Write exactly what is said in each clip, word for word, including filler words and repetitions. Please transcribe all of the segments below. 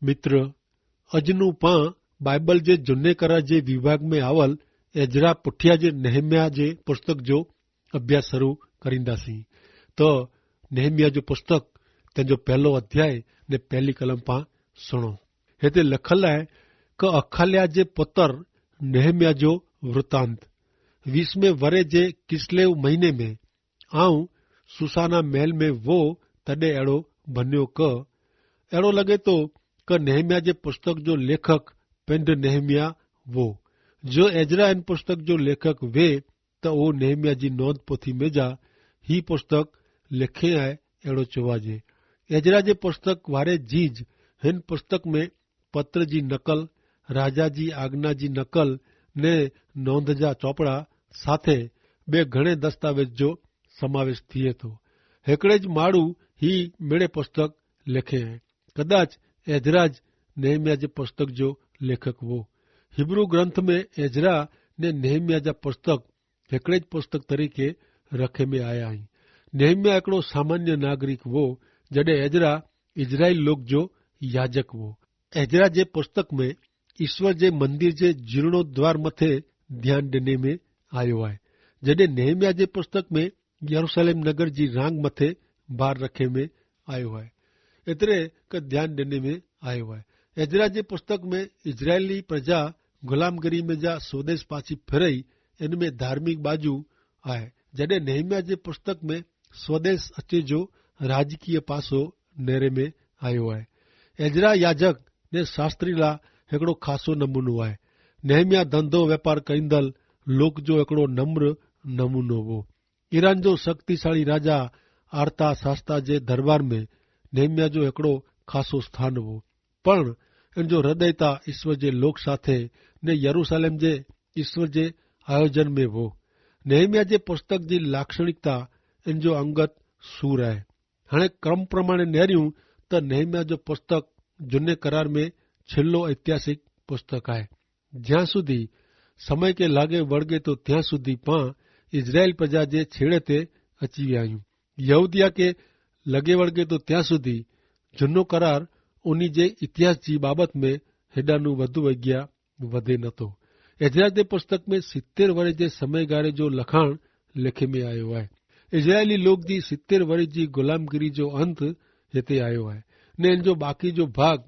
મિત્ર, અજ નું પાં બાઈબલ જે જુને કરા જે વિભાગ મેં આવલ એજરા પુઠ્યા જે નેહમિયા જે પુસ્તક જો અભ્યાસ શરૂ કરીંદા સી. તો નેહમિયા જો પુસ્તક તેનો પહેલો અધ્યાય ને પહેલી કલમ પાં સુણો. હેતા લખલ હૈ કે અખાલ્યા જે પુતર નેહમિયા જો વૃત્તાંત. વીસ મેં વરે જે કિસલેવ મહિને મેં આઉં સુસાના મહેલ મેં વો તદે એડો ભન્યો કે એડો લગે તો કે નેહમિયા જે પુસ્તક જો લેખક પેંધ નેહમિયા વો. જો એજરા એન પુસ્તક જો લેખક વે તો વો નેહમિયા જી નોંધ પોથી મેં જા હી પુસ્તક લેખે આય એડો ચોવાજે. એજરા જે પુસ્તક વારે જી જ હેન પુસ્તક મેં પત્ર જી નકલ, રાજા જી આજ્ઞા જી નકલ ને નોંધ જા ચોપડા સાથે બે ઘણે દસ્તાવેજ જો સમાવેશ થિયે તો. હેકડ઼ે જ માડૂ હી મેડે પુસ્તક લેખે હૈ. કદાચ એજરા જ નેહમિયા જે પુસ્તક જો લેખક વો. હિબ્રૂ ગ્રંથ મેં એજરા ને નેહમિયા જા પુસ્તક હેકડ઼ે જ પુસ્તક તરીકે રખે મેં આયા હૈં. નેહમિયા એકડો સામાન્ય નાગરિક વો, જડે એજરા ઇઝરાઇલ લોક જો યાજક વો. એજરા જે પુસ્તક મેં ઇશ્વર જે મંદિર જે જીર્ણોદ્ધાર મતે ધ્યાન દેને મેં આયો હૈ. જડે નેહમિયા જે પુસ્તક મેં યરુસાલેમ નગર જી રાંગ મતે ભાર રખે મેં આયો હૈ. એતરે કે ધ્યાન દેને મેં આયો હૈ. એજરા જે પુસ્તક મેં ઇઝરાઇલી પ્રજા ગુલામગરી મેં જા સ્વદેશ પાછી ફેરઈ એન મેં ધાર્મિક બાજુ આય. જડે નેહમિયા જે પુસ્તક મેં સ્વદેશ અચ્છે જો રાજકીય પાસો નેરે મેં આયો હૈ. એજરા યાજક ને શાસ્ત્રી લા હેકડો ખાસો નમૂનો હૈ. નેહમિયા ધંધો વેપાર કરીંદલ લોક જો હેકડો નમ્ર નમૂનો વો. ઇરાન જો શક્તિશાળી રાજા આર્થા શાસ્ત્રા જે ધરબાર મેં નેહમિયા જો હેકડો ખાસો સ્થાન વો. પણ એન જો હૃદયતા ઇશ્વર જે લોક સાથે ને યરૂસાલેમ જે ઇશ્વર જે આયોજન મેં વો. નેહમિયા જે પુસ્તક જી લાક્ષણિકતા એન જો અંગત સૂર આય. હણે ક્રમ પ્રમાણે નેર્યું તો નેહમિયા જો પુસ્તક જુને કરાર મેં છેલ્લો ઐતિહાસિક પુસ્તક આય. જ્યાં સુધી સમય કે લાગે વળગે તો ત્યાં સુધી પાં ઇઝરાયેલ પ્રજા જે છેડ઼ે તે અચી વ્યાયું. યહૂદિયા કે લગે વળગે તો ત્યાં સુધી જુનો કરાર ઉની જે ઇતિહાસ જી બાબત મેં હેડાનું વધુ વૈજ્ઞા વધે નતો. એઝરા તે પુસ્તક મેં સિત્તેર વરે જે સમયગારે જો લખાણ લેખે મેં આયો હૈ. ઇઝરાયેલી લોક જી સિત્તેર વરે જી ગુલામગીરી જો અંત હેતે આયો હૈ. ને એન જો બાકી જો ભાગ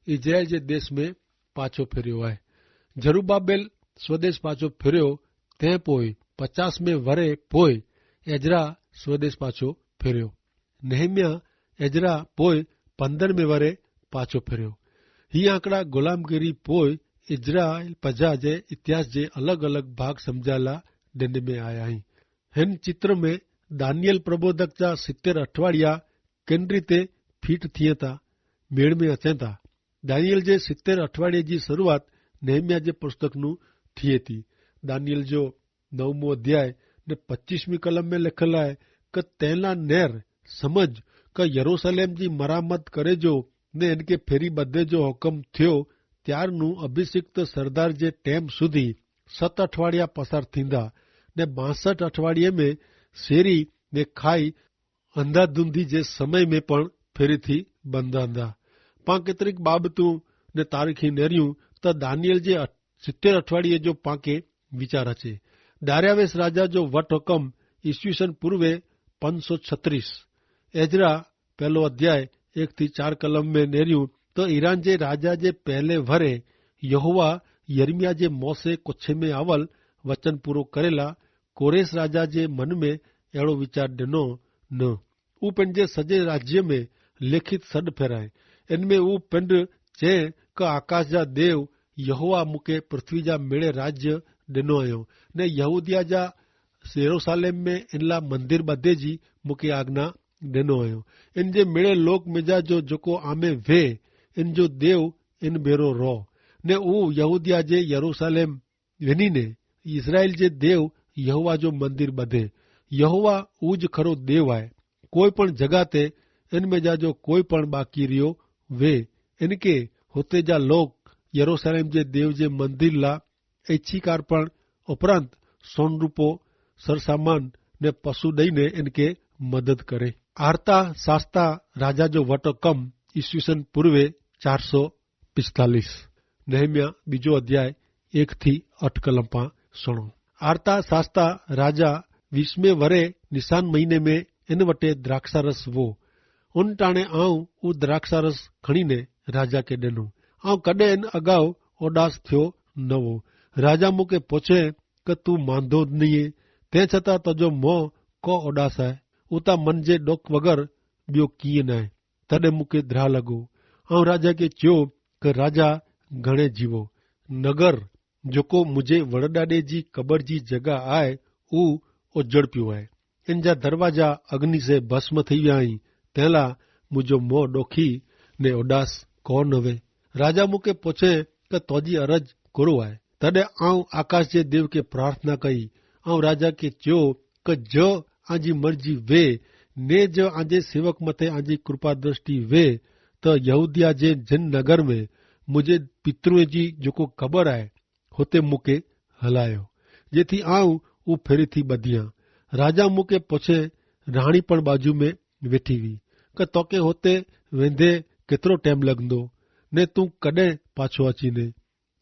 ઇઝરાયેલ જે દેશ મેં પાછો ફેર્યો હૈ. જરુબ્બાબેલ સ્વદેશ પાછો ફેર્યો, તે પોય પચાસ મેં વરે પોય એઝરા સ્વદેશ પાછો ફેર્યો. નેહમિયા એઝરા પોય પંદર મેં વરે પાછો ફેર્યો. હી આંકડા ગુલામગીરી પોય ઇઝરાયેલ પજા જે ઇતિહાસ જે અલગ અલગ ભાગ સમઝાલા દંડ મેં આયા હૈં. હેન ચિત્ર મેં દાનિયેલ પ્રબોધક જા સિત્તેર અઠવાડિયા કેન રીતે ફિટ થિયે તા મેળ મેં અચેતા. દાનિયેલ જે સિત્તેર અઠવાડિયા જી શરૂઆત નેહમિયા જે પુસ્તકનું થિયે તી. દાનિયેલ જો નવમો અધ્યાય ને પચ્ચીસમી કલમ મેં લેખેલા હૈ, કે તેના નેર સમજ કે યરૂસલેમ જી મરામત કરે જો ને એનકે ફેરી બધે જો હુકમ થયો, ત્યારનું અભિષિક્ત સરદાર જે ટેમ સુધી સત અઠવાડિયા પસાર થીંદા ને બાસઠ અઠવાડિયે મેં શેરી ને ખાઈ અંધાધૂંધી જે સમય મેં પણ ફેરી થી બંધાંદા. પાં કેતરિક બાબતું ને તારીખી નેર્યું તો દાનિયેલ જે સિત્તેર અઠવાડિયે જો પાંકે વિચાર હશે. દાર્યાવેશ રાજા જો વટ હુકમ ઈસ્વીસન પૂર્વે પંચસો છત્રીસ. એઝરા પહેલો અધ્યાય એક થી ચાર કલમ મેં નેર્યું તો ઈરાન જે રાજા જે પહેલે વરે યહોવા યર્મિયા જે મોસે કોછે મેં આવલ વચન પૂરો કરેલા કોરેશ રાજા જે મન મેં એડો વિચાર દેનો ન. ઉપને જે સજે રાજ્ય મેં લેખિત સડ ફેરાય એન મેં ઉપને જે કે આકાશ જા દેવ યહોવા મુકે પૃથ્વી જા મેળે રાજ્ય દેનો અયો ને યહૂદિયા જા યરૂસાલેમ મેં એનલા મંદિર બધે જી મુકે આજ્ઞા દેનો અયો. એન જે મેળે લોક મેં જા જો જોકો આમે વે એન જો દેવ એન ભેરો રોહ ને ઉ યહૂદિયા જે યરૂસાલેમ વેની ને ઇઝરાયેલ જે દેવ યહોવા જો મંદિર બધે. યહોવા ઉજ ખરો દેવ આય. કોઈ પણ જગા તે એન મેં જા જો કોઈ પણ બાકી રહ્યો વે એન કે હોતે જા લોક યરૂસાલેમ જે દેવ જે મંદિર લા એચ્છીકાર પણ ઉપરાંત સોનરૂપો સરસામાન ને પશુ દઈને એન કે મદદ કરે. આર્થા સાસ્તા રાજા જો વટો કમ ઈસ્વીસન પૂર્વે ચારસો પિસ્તાલીસ. નહિમ્યા બીજો અધ્યાય એક થી અઠ કલમ પાં સુણો. આર્થા સાસ્તા રાજા વિશ્મે વરે નિશાન મહિને મેં એન વટે દ્રાક્ષારસ વો. ઉન ટાણે આઉં ઉં દ્રાક્ષારસ ખણીને રાજા કે ડેનો. આઉં કડે એન અગાઉ ઓડાસ થ્યો નવો. રાજા મુકે પોછે કે તું માંધો જ નહિયે, તે છતાં તજો મોં કો ઓડાસ આય? ઉતા મન જે ડોખ વગર બ્યો કિયે નાય. તદે મુકે દ્રાહ લગો. આઉં રાજા કે ચ્યો કે રાજા ઘણે જીવો. નગર જોકો મુઝે વરડાડે જી કબર જી જગા આય ઉ ઓજડપ્યો આય. એન જા દરવાજા અગ્નિ સે ભસ્મ થઈ વ્યા હી. તેલા મુઝો મોં ડોખી ને ઓડાસ કોન હવે? રાજા મુકે પોછે કે તોજી અરજ કોરો આય? તદે આઉં આકાશ જે દેવ કે પ્રાર્થના કઈ. આઉં રાજા કે ચ્યો કે જો આજી મરજી વે ને જો આજે સેવક મતે આજી કૃપા દ્રષ્ટિ વે, તો યહૂદિયા જે જન નગર મેં મુઝે પિતૃએ જી જોકો કબર આય હોતે મુકે હલાયો, જેથી આઉં ઉં ફેરી થી બધ્યા. રાજા મુકે પોછે, રાણી પણ બાજુ મેં વેઠી વી, કે તોકે હોતે વેંધે કેતરો ટેમ લગંદો? ને તું કદે પાછો અચી ને?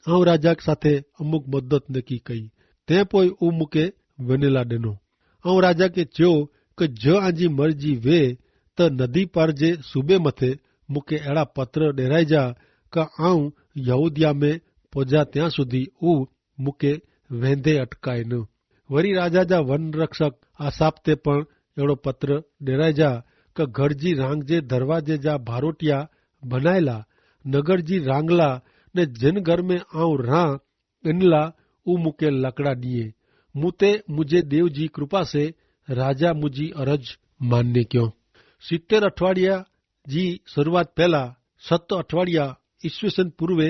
આઉં રાજા સાથે અમુક મદદ નકી કઈ. તે પોય ઉં મુકે વેનેલા દેનો. આઉં રાજા કે ચ્યો કે જો આજી મરજી વે, તો નદી પાર જે સુબે મતે મુકે એડા પત્ર ડેરાઈ જા, કે આઉં યહૂદિયા મેં પોજા ત્યાં સુધી ઉં મુકે વેંધે અટકાય ન. વરી રાજા જા વનરક્ષક આસાપ તે પણ એડો પત્ર ડેરાઈ જા, કે ઘર જી રાંગ જે ધરવાજે જા ભારોટિયા ભનાયેલા, નગર જી રાંગલા, ને જેન ઘર મેં આઉં રાં એનલા ઉં મુકે લકડા દિયે. મુતે મુઝે દેવ જી કૃપા સે રાજા મુઝી અરજ માનને ક્યો. સિત્તેર અઠવાડિયા જી શરૂઆત પહેલા સત અઠવાડિયા ઈસ્વીસન પૂર્વે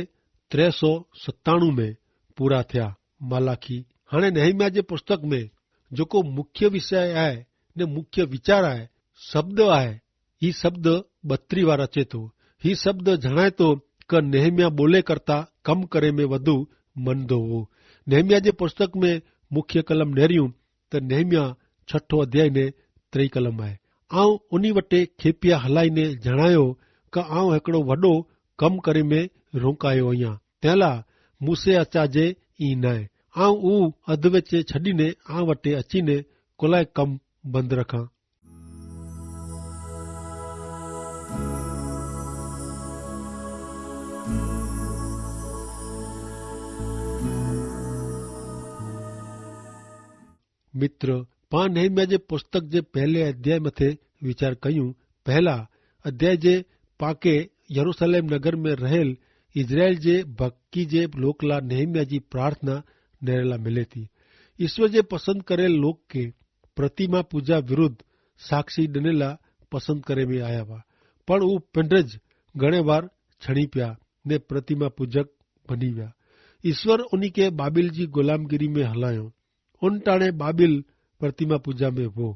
ત્રે સો સત્તાણું મેં પૂરા થયા. માલાખી. હણે નહિમ્યા જે પુસ્તક મેં જોકો મુખ્ય વિષય આય ને મુખ્ય વિચાર આય, શબ્દ આય, હી શબ્દ બત્રી વાર અચેતો. હી શબ્દ જણાયતો કે નહિમ્યા બોલે કરતા કમ કરે મેં વધુ મન ધોવો. નહિમ્યા જે પુસ્તક મેં મુખ્ય કલમ નેર્યું, તો નહિમ્યા છઠો અધ્યાય ને ત્રેય કલમ આય. આઉં ઉની વટે ખેપિયા હલાઈ ને જણાયો કે આઉં હેકડો વડો કમ કરે મેં રોંકાયો અહિયા. તેલા મુસે અચાજે ઈ નાય. આઉં ઉં અધવેચે છડી ને આ વટે અચી ને કોલાએ કમ બંધ રખાં. મિત્ર, પાં નહિમ્યા જે પુસ્તક જે પહેલે અધ્યાય મતે વિચાર કહ્યું. પહેલા અધ્યાય જે પાંકે યરુસલેમ નગર મેં રહેલ ઇઝરાયેલ જે ભક્કી જે લોકલા નહિમ્યા જી પ્રાર્થના નેરેલા મિલેતી. ઈસ્વર જે પસંદ કરેલ લોક કે પ્રતિમા પૂજા વિરુદ્ધ સાક્ષી દનેલા પસંદ કરે મેં આયા વા, પણ ઉં પિંડ જ ઘણે વાર છણી પ્યા ને પ્રતિમા પૂજક ભની વ્યા. ઈસ્વર ઉની કે બાબિલ જી ગુલામગીરી મેં હલાયો. ઉન ટાણે બાબિલ પ્રતિમા પૂજા મેં વો.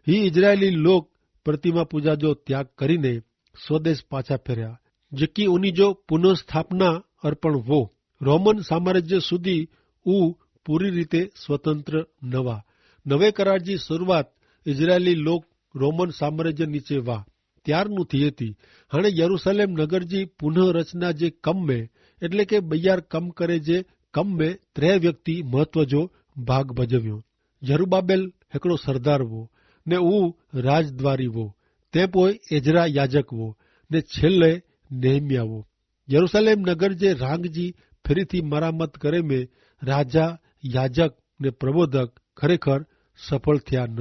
હી ઇઝરાયેલી લોક પ્રતિમા પૂજા જો ત્યાગ કરીને સ્વદેશ પાછા ફેર્યા, જેકી ઉની જો પુનર્સ્થાપના અર્પણ વો. રોમન સામ્રાજ્ય સુધી ઉં પૂરી રીતે સ્વતંત્ર નવા. નવે કરાર જી શરૂઆત ઇઝરાયેલી લોક રોમન સામ્રાજ્ય નીચે વા ત્યારનું થી હતી. હણે યરુસલેમ નગર જી પુનર્રચના જે કમ મેં, એટલે કે બૈયાર કમ કરે જે કમ મેં ત્રે વ્યક્તિ મહત્વ જો ભાગ ભજવ્યો. યરુબાબેલ હેકડો સરદાર વો, ને ઉં રાજદ્વારી વો, તે પોય એઝરા યાજક વો, ને છેલ્લે નેહમિયા વો. યરુસલેમ નગર જે રાંગ જી ફિરી થી મરામત કરે મેં રાજા, યાજક ને પ્રબોધક ખરેખર સફળ થયા ન.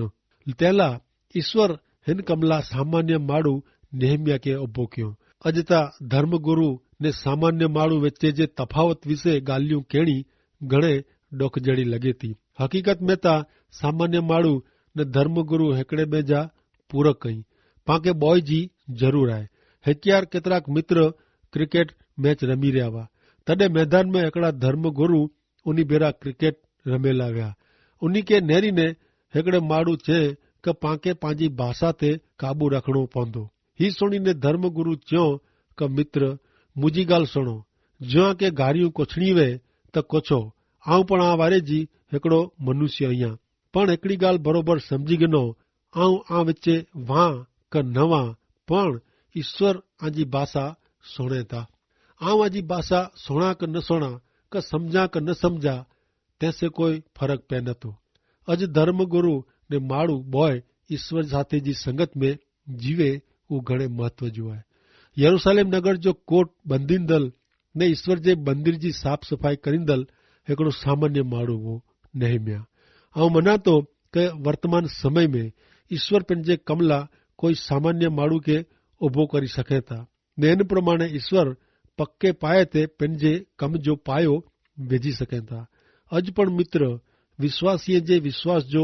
તેલા ઈસ્વર હેન કમલા સામાન્ય માળુ નેહમિયા કે અભો ક્યો. અજ તા ધર્મગુરુ ને સામાન્ય માળુ વચ્ચે જે તફાવત વિશે ગાલિયું કેણી ઘણે ડોખજેડી લગે તી. હકીકત મેં તા સામાન્ય માળુ ને ધર્મગુરુ હેકડ઼ે બે જા પૂરક કઈ. પાંકે બોય જી જરૂર આય. હેક્યાર કેતરાક મિત્ર ક્રિકેટ મેચ રમી રહ્યા વા, તદે મૈદાન મેં હેકડ઼ા ધર્મગુરુ ઉની ભેરા ક્રિકેટ રમેલા વ્યા. ઉની કે નેરી ને હેકડ઼ે માળુ ચે કે પાંકે પાંજી ભાષા તે કાબુ રાખણો પોંદો. હી સુણી ને ધર્મગુરુ ચ્યો કે મિત્ર, મુજી ગાલ સુણો. જ્યાં કે ગારિયું કોછણી વે તો કોછો. આઉં પણ આ વારે જી હેકડો મનુષ્ય અહિયા, પણ હેકડી ગાલ બરોબર સમઝી ગનો. આઉં આ વચ્ચે વાં કે નવા, પણ ઈસ્વર આજી ભાષા સુણે તા. આવાજી ભાષા સુણા કે ન સુણા, કે સમઝા કે ન સમઝા, તેસે કોઈ ફરક પૈ નતો. અજ ધર્મગુરુ ને માડૂ બોય ઈસ્વર સાથે જી સંગત મેં જીવે, ઉં ઘણે મહત્વ જો આય. યરુસાલેમ નગર જો કોટ બંધીંદલ ને ઈસ્વર જે મંદિર જી સાફ સફાઈ કરીંદલ હેકડો સામાન્ય માડૂ વો. નહિમ્યા, આઉં મનાતો કે વર્તમાન સમય મેં ઈસ્વર પેનજે કમલા કોઈ સામાન્ય માડૂ કે ઉભો કરી સકેતા. ને એન પ્રમાણે ઈસ્વર પક્કે પાયે તે પેનજે કમ જો પાયો વેજી સકેતા. અજ પણ મિત્ર, વિશ્વાસીય જે વિશ્વાસ જો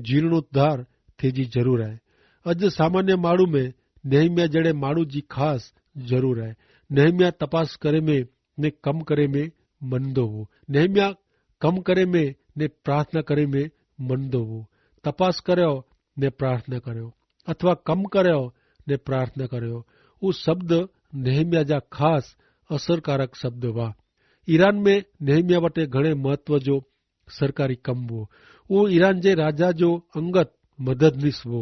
જીર્ણોદ્ધાર થે જી જરૂર હૈ. અજ સામાન્ય માડૂ મેં નહિમ્યા જેડે માડૂ જી ખાસ જરૂર હૈ. નહિમ્યા તપાસ કરે મેં ને કમ કરે મેં મન દો વો. નહિમ્યા કમ કરે મેં ને પ્રાર્થના કરે મેં મન દો વો. તપાસ કર્યો ને પ્રાર્થના કર્યો, અથવા કમ કર્યો ને પ્રાર્થના કર્યો. ઉસ શબ્દ નહિમ્યા જા ખાસ અસરકારક શબ્દ વા. ઈરાન મેં નહિમ્યા વટે ઘણે મહત્વ જો સરકારી કમ વો. ઉસ ઈરાન જે રાજા જો અંગત મદદનીસ વો.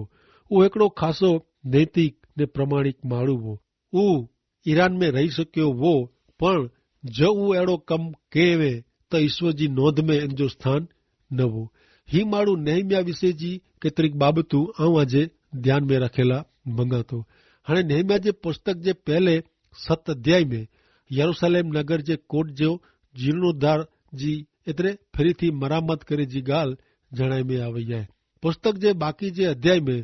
ઉસ એકડો ખાસો નૈતિક ને પ્રમાણિક માણુ વો. ઉસ ઈરાન મેં રહી શક્યો વો, પણ જો ઉસ એડો કમ કહેવે તો ઈસ્વર જી નોંધ મેં એન જો સ્થાન નવો. હી માણુ નહિમ્યા વિશે જી કેતરિક બાબતુ આઉં આજે ધ્યાન મેં રાખેલા મંગાતો. હણે નહિમ્યા જે પુસ્તક જે પહેલે સત અધ્યાય મેં યરુસાલેમ નગર જે કોટ જેઓ જીર્ણોદ્ધાર જી એતરે ફેરી થી મરામત કરે જી ગાલ જણાઈ મેં આવે હૈ. પુસ્તક જે બાકી જે અધ્યાય મેં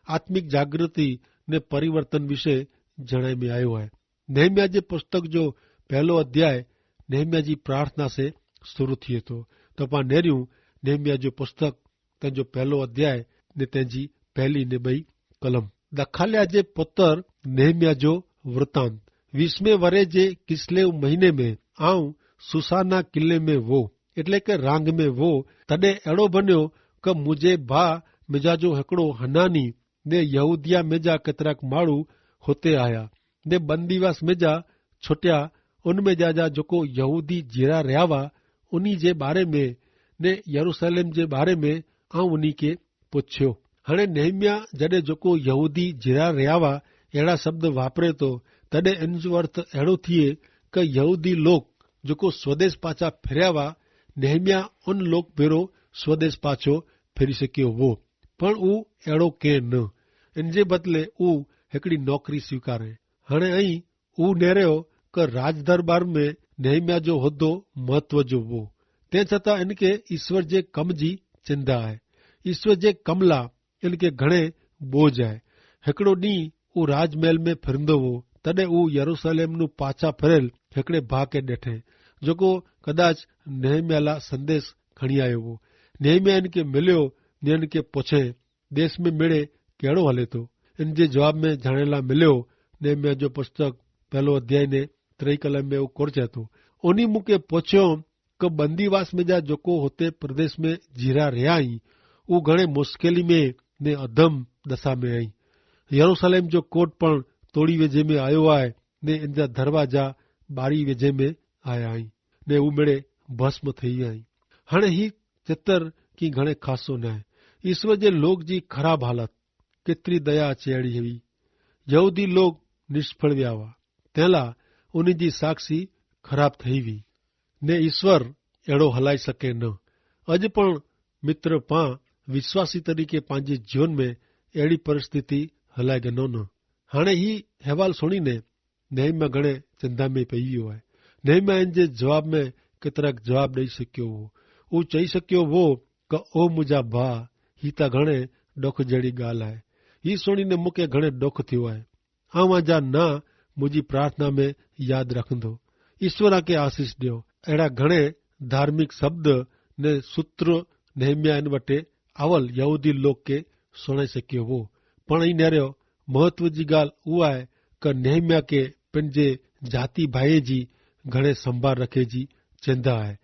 આત્મિક જાગૃતિ ને પરિવર્તન વિશે જણાઈ મેં આયો હૈ. નહિમ્યા જે પુસ્તક જો પહેલો અધ્યાય નહિમ્યા જી પ્રાર્થના સે સુરુ થી હતો. તો પાં નેર્યું નહિમ્યા જો પુસ્તક તેનજો પહેલો અધ્યાય ને તેનજી પહેલી ને બઈ કલમ. દખાલ્યા જે પુતર નહિમ્યા જો વૃત્તાંત. વીસ મેં વરે જે કિસ્લેવ મહિને મેં આઉં સુસાના કિલ્લે મેં વો, એટલે કે રાંગ મેં વો, તદે એડો બન્યો કે મુઝે ભા મેજા જો હેકડો હનાની ને યહૂદિયા મેજા કેતરાક માળુ હોતે આયા, ને બંદિવાસ મેજા છોટ્યા ઉનમેં જા જા જોકો યહૂદી જીરા રહ્યા વા ઉની જે બારે મેં ને યરુસાલેમ જે બારે મેં આઉં ઉની કે પોછ્યો. હણે નહિમ્યા જડે જોકો યહૂદી જીરા રહ્યા વા એડા શબ્દ વાપરે તો તદે એનજો અર્થ એડો થિયે કે યહૂદી લોક જોકો સ્વદેશ પાછા ફેર્યા વા નહિમ્યા ઉન લોક ભેરો સ્વદેશ પાછો ફેરી શક્યો વો. પણ ઉ એડો કે ન. એન જે બદલે ઉ હેકડી નોકરી સ્વીકારે. હણે અહીં ઉ નેર્યો કે રાજદરબાર મેં નહિમ્યા જો હોદો મહત્વ જો વો. તે છતાં એન કે ઈસ્વર જે કમ જી ચિંદા હૈ. ઈસ્વર જે કમલા એન કે ઘણે બોજ હૈ. હેકડો દી ઉ રાજમેલ મેં ફિરંદો વો તદે ઉ યરુસાલેમ નું પાછા ફિરેલ હેકડે ભા કે દેઠે જોકો કદાચ નહિમ્યા લા સંદેશ ખણી આયો વો. નહિમ્યા એન કે મિલ્યો ને એન કે પોછે દેશ મેં મેળે કહેડો હલે તો? એન જે જવાબ મેં જાણેલા મિલ્યો. નહિમ્યા જો પુસ્તક પહેલો અધ્યાય ને ત્રય કલમ મેં ઉકોર ચેતો. ઉની મુકે પોછ્યો કે બંદીવાસ મેં જા જોકો હોતે પ્રદેશ મેં જીરા રહ્યા હી ઉં ઘણે મુશ્કેલી મેં ને અધમ દશા મેં હૈ. યરુસાલેમ જો કોટ પણ તોડી વેજે મેં આયો આય ને એન જા ધરવાજા બારી વેજે મેં આયા હી ને ઉં મેળે ભસ્મ થઈ હૈ. હણે હી ચિત્ર કી ઘણે ખાસો નાય. ઈસ્વર જે લોગ જી ખરાબ હાલત કેતરી દયા ચેડી હવી. યહૂદી લોગ નિષ્ફળ વ્યાવા તેલા ઉની જી સાક્ષી ખરાબ થઈ વી. ને ઈસ્વર એડો હલાઈ શકે ન. અજ પણ મિત્ર પાં વિશ્વાસી તરીકે પાંજી જીવન મેં એડી પરિસ્થિતિ હલાઈ ગનો ન. હાણે હી હેવાલ સુણીને નહિમ્યા ઘણે ચિંદા મેં પૈયો હૈ. નહિમ્યા એન જે જવાબ મેં કેતરાક જવાબ દઈ શક્યો હો. ઉં ચહી શક્યો હો કે ઓ મુજા ભા, હી તા ઘણે ડોખ જેડી ગાલ હૈ. હી સુણીને મુકે ઘણે ડોખ થ્યો હૈ. આવાં જા ના મુજી પ્રાર્થના મેં યાદ રાખંદો. ઈસ્વર આકે આશીસ દ્યો. એડા ઘણે ધાર્મિક શબ્દ ને સૂત્ર નહિમ્યા એન વટે આવલ યહૂદી લોક કે સુણાઈ શક્યો હો. પણ અહીં નેર્યો મહત્વ જી ગાલ ઉઆ હૈ કે નહિમ્યા કે પેનજે જાતિ ભાઈ જી ઘણે સંભાર રખે જી ચેંધા હૈ.